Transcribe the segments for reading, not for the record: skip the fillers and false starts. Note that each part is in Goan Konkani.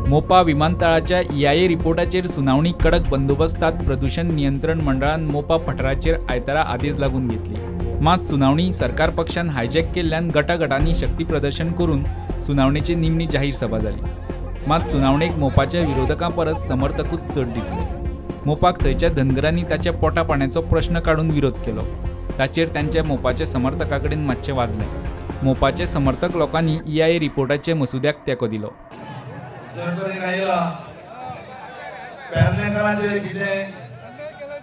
मोपा विमानतळाच्या EIA रिपोर्टाचेर सुनावणी कडक बंदोबस्तात प्रदूषण नियंत्रण मंडळान मोपा पठाराचेर आयतारा आदेश लागून घेतली। मात सुनावणी सरकार पक्षान हायजॅक केल्ल्यान गटागटांनी शक्ती प्रदर्शन करून सुनावणेची निमणी जाहीर सभा जाली। मात सुनावणेक मोपाच्या विरोधकां परस समर्थकूच चड दिसले। मोपाक थंयच्या धनगरांनी ताच्या पोटा पाण्याचो प्रश्न काडून विरोध केलो। ताचेर तांच्या मोपाच्या समर्थकां कडेन मातशें वाजलें। मोपाचे समर्थक लोकांनी EIA रिपोर्टाचे मसुद्याक तेंको दिलो। पेरणेकारांचेर कितें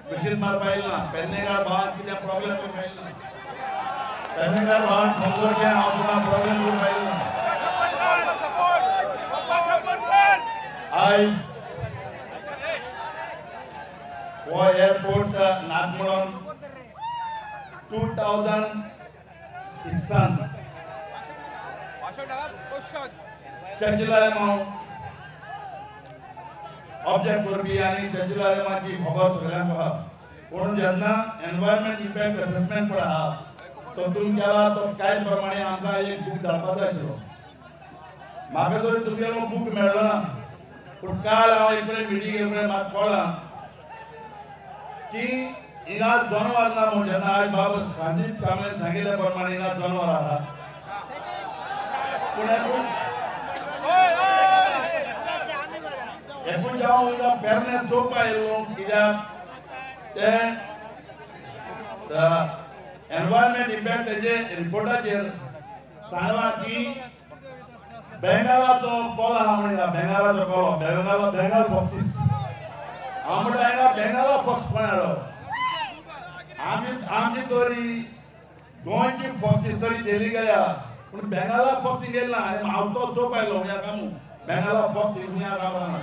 बेशीत मारपा येयला ना, पेरणेकार भावान कितें प्रॉब्लेम करूंक येयला ना, पेरणेकार भावान समजोचें हांव तुका प्रॉब्लेम करूंक येयला ना। आयज हो एअरपोर्ट नाक म्हणून 2006 चर्चिलालेमाव ऑब्जेक्ट करपी आनी चर्चिलालेमाची खबर सगळ्यांक आहा। पूण जेन्ना एनवायरमेंट इम्पॅक्ट असेसमेंट पळय आहा तोतून केला तो कांय प्रमाणे आमकां एक बूक धाडपाचो आशिल्लो। म्हाका तरी तुमगेलो बूक मेळ्ळो ना, पूण काल हांव एक कडेन मिटींग एक कडेन म्हाका कळ्ळां की हिंगा जनवार ना म्हूण। जेन्ना आयज बाब संदीप कांबळेन सांगिल्ल्या प्रमाणे हिंगा जनवार आहा, पूण एकूण हांव हिंगा पेरणे चोवपा आयिल्लो कित्याक ते एनवायरमेंट इम्पॅक्ट तेजे रिपोर्टाचेर सांगलां की बेंगालाचो कोलो आहा म्हण, बेंगालाचो कोलो, बेंगाल फॉक्सीस। हांव म्हणटा हिंगा बेंगाला फॉक्स कोण हाडलो? आमची तरी गोंयची फॉक्सीस तरी डेली गेल्या, पूण बेंगाला फॉक्स गेली ना। हांव तो चोवपा आयलो ह्या कामू बेंगाला फॉक्स ह्या कामां ना।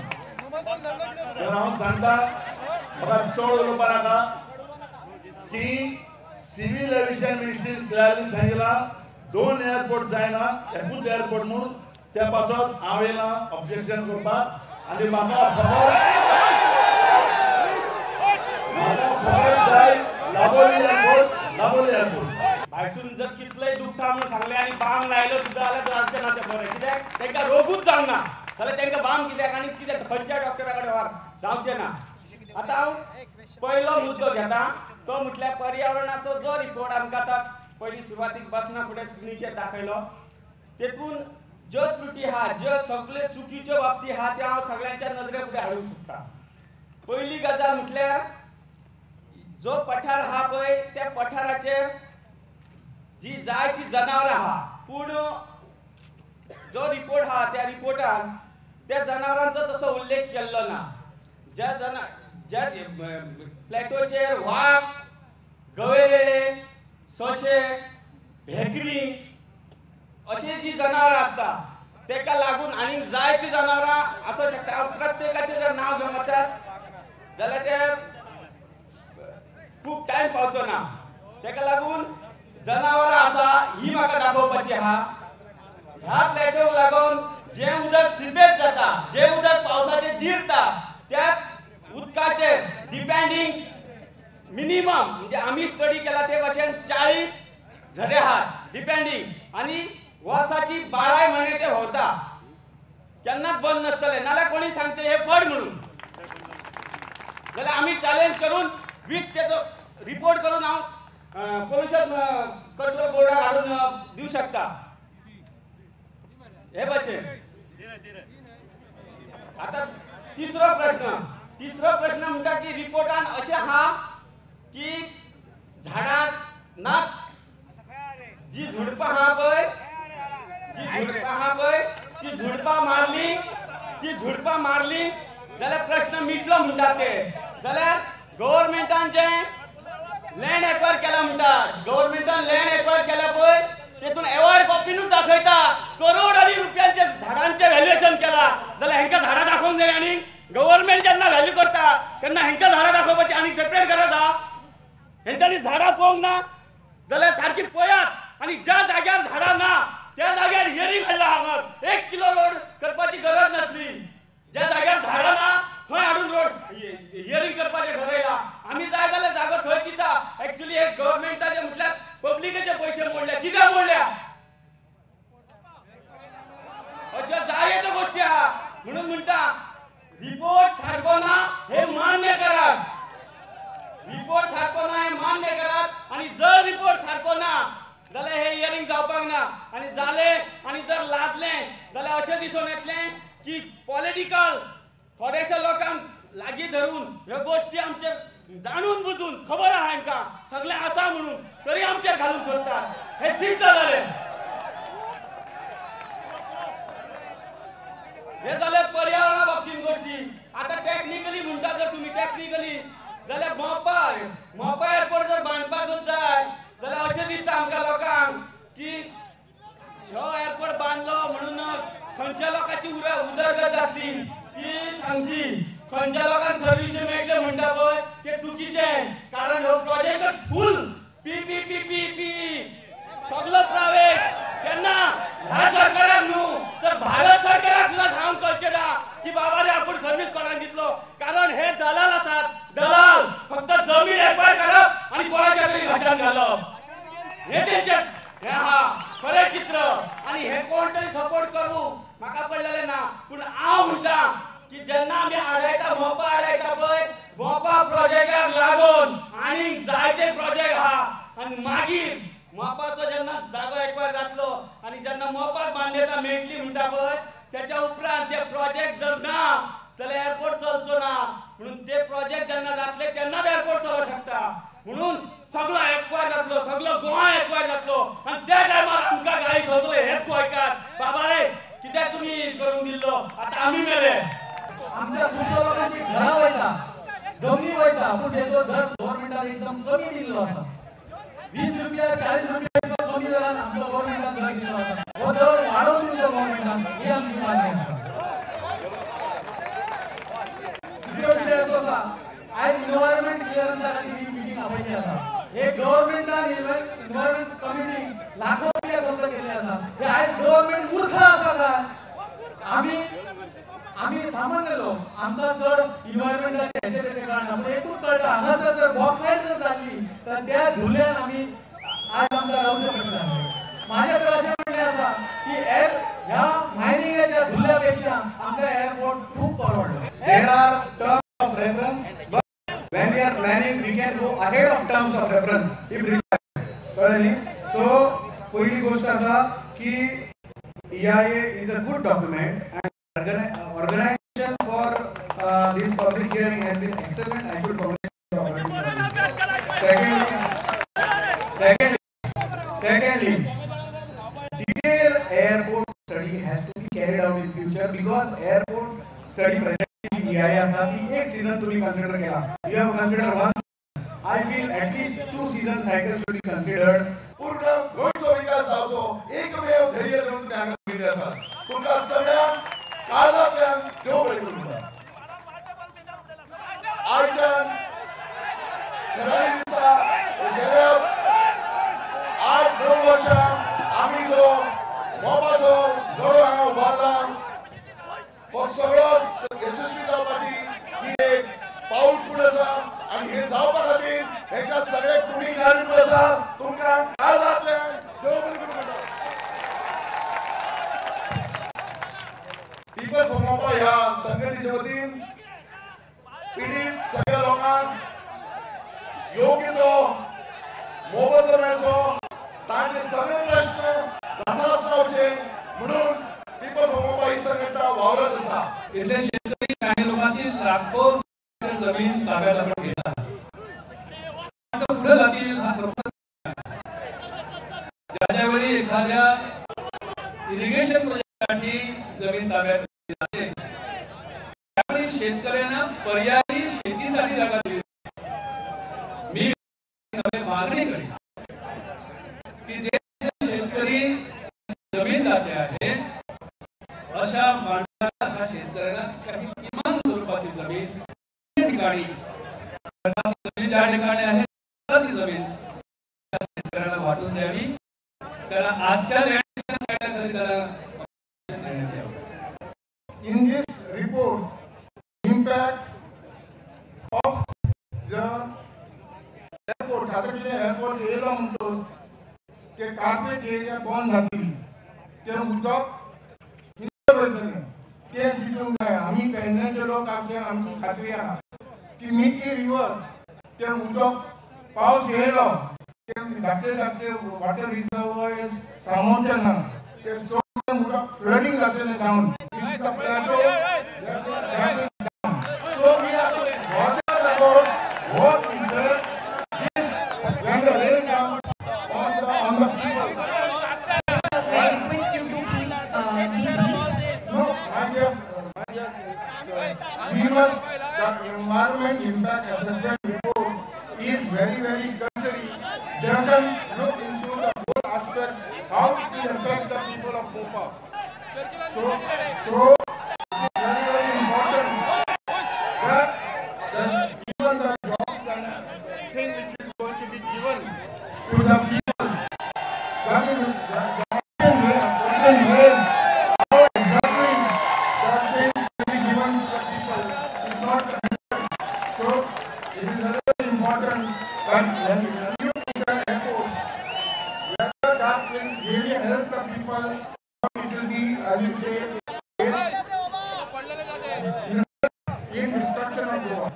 तर हांव सांगता म्हाका चड उलोवपा नाका की सिव्हील एव्हिएशन मिनिस्ट्रीन क्लियरली सांगिलां 2 एअरपोर्ट जायना, एकूच एअरपोर्ट म्हणून। त्या पासत हांव येयलां ऑब्जेक्शन करपाक आनी म्हाका खबर जाय दाबोली एअरपोर्ट, दाबोली एअरपोर्ट। भायसून जर कितलेय दुखता म्हणून सांगलें आनी बाम लायलो सुद्दां जाल्यार जावचें ना तें बरें, कित्याक तांकां रोगूच जावंक ना जाल्यार तांकां बाम कित्याक आनी कित्याक खंयच्या डॉक्टरा कडेन व्हर जावचें ना। आतां हांव पयलो मुद्दो घेता तो म्हटल्यार पर्यावरणाचो जो रिपोर्ट आमकां आतां पयलीं सुरवातीक बसना फुडें स्क्रिनीचेर दाखयलो तेतून ज्यो त्रुटी आहा, ज्यो सगळे चुकीच्यो बाबती आहा त्यो हांव सगळ्यांच्या नदरे फुडें हाडूंक सोदता। पयली गजाल म्हटल्यार जो पठार आहा पळय त्या पठाराचेर जी जाय ती जनावरां आहा, पूण जो रिपोर्ट आहा त्या रिपोर्टान त्या जनावरांचो तसो उल्लेख केल्लो ना। ज्या ज्या प्लॅटोचेर वाग, गवेरेडे, सोशे, भेकरी अशी जी जनावरां आसता तेका लागून आनीक जायतीं जनावरां आसूं शकता। प्रत्येकाचें जर नांव घेवन वचत जाल्यार ते खूब टायम पावचो ना। तेका लागून जनावरां आसा ही म्हाका दाखोवपाची आहा। ह्या प्लॅटोक लागून जें उदक सिपेज जाता, जें उदक पावसाचें जिरता त्या उदकाचेर डिपेंडींग मिनिमम म्हणजे आमी स्टडी केला ते भाशेन 40 झरे आहात डिपेंडींग आनी वर्साची 12 म्हयने ते व्हांवता, केन्नाच बंद नासतले। नाल्यार कोणी सांगचें हें फट म्हणून, जाल्यार आमी चॅलेंज करून वीथ तेचो रिपोर्ट करून हांव पोल्युशन कंट्रोल बोर्डाक हाडून दिवं शकता हे भाशेन। आतां तिसरो प्रश्न म्हणटा की रिपोर्टान अशें आहा की झाडां ना, जी झुडपां आहा पळय, जी झुडपां आहा पळय ती झुडपां मारली जाल्यार प्रश्न मिटलो म्हणटा ते। जाल्यार गव्हर्मेंटान जें लँड एक्वायर केला म्हणटा, गव्हर्मेंटान लँड एक्वायर केला पळय तेतून एवॉर्ड कॉपीनूच दाखयता करोडांनी रुपयांचे झाडांचें व्हॅल्युएशन केला, जाल्यार हेंकां झाडां दाखोवंक जाय आनी गव्हर्मेंट जेन्ना व्हॅल्यू करता तेन्ना हेंकां झाडां दाखोवपाची आनी सेपरेट गरज आहा। हेंच्यांनी झाडां पळोवंक ना जाल्यार सारकी पळयात आनी ज्या जाग्यार झाडां ना त्या जाग्यार हियरींग हाडला हांगा 1 किलो रोड करपाची गरज नासली। ज्या जाग्यार झाडां ना थंय हाडून रोड हियरींग करपाचें ठरयलां। आमी जाय जाल्यार जागो थंय दिता। एक्चुअली हे गव्हर्मेंटाचे म्हटल्यार पब्लिकेचे पयशे मोडल्या, कित्याक मोडल्या? अश्यो जायत्यो गोश्टी आहा। म्हणून म्हणटा आनीक जावपाक ना आनी जालें आनी जर लादलें जाल्यार अशें दिसून येतलें की पॉलिटिकल थोडेशे लोकांक लागीं धरून ह्यो गोश्टी आमचेर जाणून बुजून खबर आहा हांकां सगळें आसा म्हणून तरी आमचेर घालूंक सोदतात. हें सिद्ध जालें. हे जालें पर्यावरणा बाबतींत गोश्टी. आतां टॅक्निकली म्हणटा जर तुमी टॅक्निकली जाल्यार मोपा मोपा एअरपोर्ट जर बांदपाकूच जाय जाल्यार अशें दिसता आमकां लोकांक की हो एअरपोर्ट बांदलो म्हणून खंयच्या लोकांची उदरगत जातली ती सांगची. खंयच्या लोकांक सर्विस मेळटले म्हणटा पळय ते चुकीचें, कारण हो प्रोजेक्ट फूल PPPPP सगलो प्रायवेट. तेन्ना ह्या सरकाराक न्हू तर भारत सरकाराक सुद्दां सांगूंक कळचें ना की बाबा रे आपूण सर्वीस कोणाक दितलो, कारण हे दलाल आसात. दलाल फक्त जमीन एक्वायर करप आनी कोणाच्या तरी घशान घालप हे तेंचें हें आहा खरें चित्र. आनी हे कोण तरी सपोर्ट करूं म्हाका पडलेलें ना, पूण हांव म्हणटा की जेन्ना आमी आडायता मोपा आडायता पळय मोपा प्रोजेक्टाक लागून आनीक जायते प्रोजेक्ट आहा आनी मागीर मोपाचो जेन्ना जागो एक्वायर जातलो आनी जेन्ना मोपाक मान्यता मेळटली म्हणटा पळय तेच्या उपरांत ते प्रोजेक्ट जर ना जाल्यार एअरपोर्ट चलचो ना, म्हणून ते प्रोजेक्ट जेन्ना जातले तेन्नाच एअरपोर्ट चलोवंक शकता. म्हणून सगळो एक्वायर जातलो, सगळो गोवा एक्वायर जातलो आनी त्या टायमार आमकां गाळी सोदलो हेच गोंयकार बाबा रे कित्याक तुमी करूंक दिल्लो, आतां आमी मेले. आमच्या खुबश्या लोकांची घरां वयता, जमनी वयता, पूण तेचो दर गव्हर्मेंटान एकदम कमी दिल्लो आसा. 20 रुपया 40 रुपया कमी दरान आमकां गव्हर्मेंटान दर दिल्लो आसा. हो दर वाडोवन दिवचो गव्हर्मेंटान ही आमची मागणी आसा. दुसरो विशय असो आसा, आयज इन्वायरमेंट क्लियरन्सा खातीर ही मिटींग आपयल्ली आसा. हे गव्हर्मेंटान इन्वायरमेंट कमिटीक लाखो रुपया खर्च केल्ले आसा. हे आयज गव्हर्मेंट मूर्ख आसा काय? आमी सामान्य लोक, आमकां चड इन्वायरमेंटाचे हेचे तेचे कळना, पूण एकूच कळटा हांगासर जर बॉक्सायट जर जाल्ली तर त्या धुल्यान आमी आज आमकां रावचें पडटा. म्हाजें तर अशें म्हणणें आसा की एअर ह्या मायनिंगाच्या धुल्या पेक्षा आमकां एअरपोर्ट खूब परवडलो. There are terms of reference, but when we are planning we can go ahead of terms of reference if required. कळ्ळें न्ही? सो पयली गोश्ट आसा की EIA is a good document and organization for this public hearing has been excellent. I should congratulate the organization. Secondly, detailed airport study has to be carried out in future because airport study presently EIA आसा ती एक season तुम्ही consider केला. You have considered one. I feel at least 2 season cycle should be considered. पूर्ण गोंयचो विकास जावचो एकमेव ध्येय घेवन तुमी हांगा जमिल्ले आसात. तुमकां सगळ्यांक काळजांतल्यान देव बरें करूं. आयच्यान खऱ्या दिसा गेल्या 8-9 वर्सां आमी जो मोपाचो लढो हांगा उबारला हो सगळो यशस्वी जावपाची ही एक पावल फूड आसा आनी हे जावपा खातीर हेंकां सगळ्यांक तुमी गारंटी आसा. तुमकां काळजांतल्यान देव बरें करूं म्हणटा. पीपल्स फॉर मोपा ह्या संघटनेच्या वतीन पिडीत सगळ्या लोकांक योग्य तो मोबदलो मेळचो, तांचे सगळे प्रश्न घासास लावचे म्हणून पीपल फॉर मोपा ही संघटना वावरत आसा. इथले शेतकरी काही लोकांची लाखो जमीन ताब्यात आपण घेतला, पुढे जातील हा प्रश्न. ज्या ज्यावेळी एखाद्या इरिगेशन प्रोजेक्टसाठी जमीन ताब्यात घेतली जाते त्यावेळी शेतकऱ्यांना पर्यायी शेतीसाठी जागा दिली. मी मागणी करीन की जे शेतकरी जमीन जाते आहे अशा माणसाला, अशा शेतकऱ्यांना काही किमान स्वरूपाची जमीन ठिकाणी, जमीन ज्या ठिकाणी आहे ती जमीन शेतकऱ्यांना वाटून द्यावी. त्याला आजच्या लँड त्याला देण्यात यावं. In this report, impact of the airport, आता कितें एअरपोर्ट येयलो म्हणटो ते कार्पेट एरिया बंद जातली, तें उदक भितर वयतलें, तें चिंतूंक जाय. आमी पेडण्याचे लोक आमचे आमची खात्री आहा की मिठी रिवर तें उदक पावस येयलो तें धाकटे धाकटे वॉटर रिजर्वयर्स सामोवचे ना, ते चड उदक फ्लडींग जातलें down. This is a plateau that is down. So we are bothered about what effect this when the rain comes on the people. Sir, I request you to please be brief. No, my dear, we must, the environment impact assessment report is very, very cursory. Doesn't look into the whole aspect, how it will affect the people of Mopa. So it is very, very important that even the jobs and thing which is going to be given to the people, that is the question raised, how exactly the things will be given to the people is not answered. So it is very, very important that when you put an airport, whether that will really help the people, or it will be, as you say, in destruction of Goa.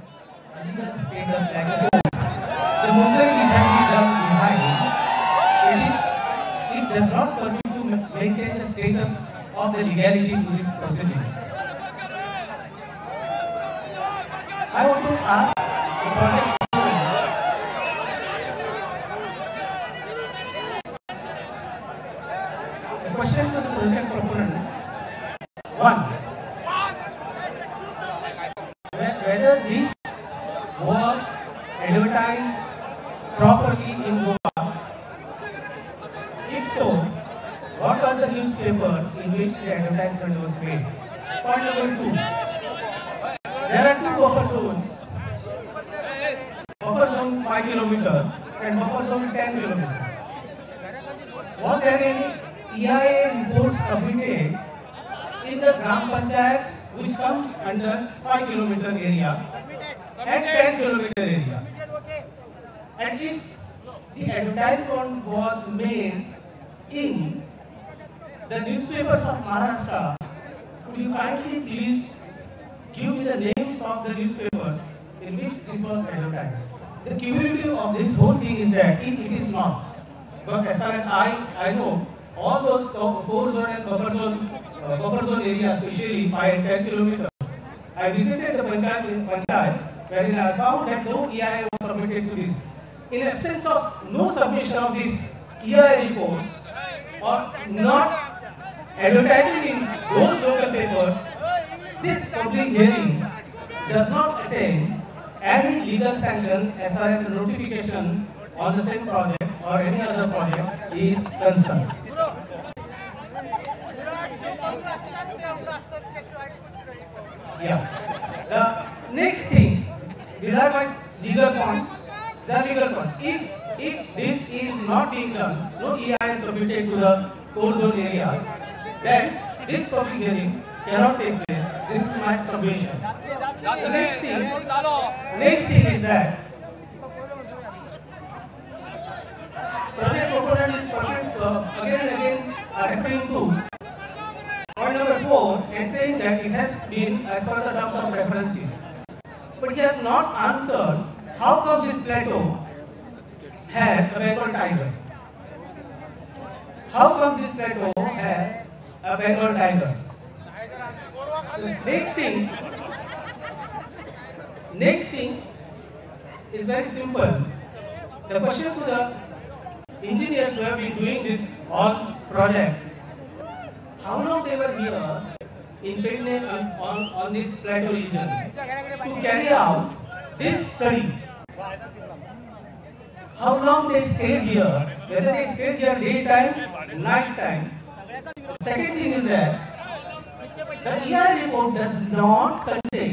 Legal status like a court. The movement which has been done behind, it does not permit to maintain the status of the legality to these proceedings. I want to ask the project proponent, the question to the project proponent, one, whether this was advertised properly in Goa. If so, what are the newspapers in which the advertisement was made? Point number 2. There are 2 buffer zones. Buffer zone 5 km and buffer zone 10 kilometers. Was there any EIA report submitted in the Gram Panchayats which comes under 5 kilometer area and 10 kilometer area? And if the advertisement was made in the newspapers of Maharashtra, could you kindly please give me the names of the newspapers in which this was advertised? The cumulative of this whole thing is that if it is not, because as far as I know, all those core zone and buffer zone areas, especially 5 and 10 kilometers, I visited the panchayats wherein I found that no EIA was submitted to this. In absence of no submission of these EIA reports or not advertising in those local papers, this public hearing does not attain any legal sanction as far as notification on the same project or any other project is concerned. Yeah. The next thing, these are my legal points. The legal points. If this is not being done, no EIA submitted to the core zone areas, then this public hearing cannot take place. This is my submission. The next thing is that project proponent is again and again referring to point number 4 and saying that it has been as per the terms of references. But he has not answered how come this plateau has a Bengal tiger? How come this plateau has a Bengal tiger? So next thing is very simple. The question to the engineers who have been doing this all project, how long they were here in Pernem on this plateau region to carry out this study? How long they stayed here, whether they stayed here daytime, night time. The second thing is that the EIA report does not contain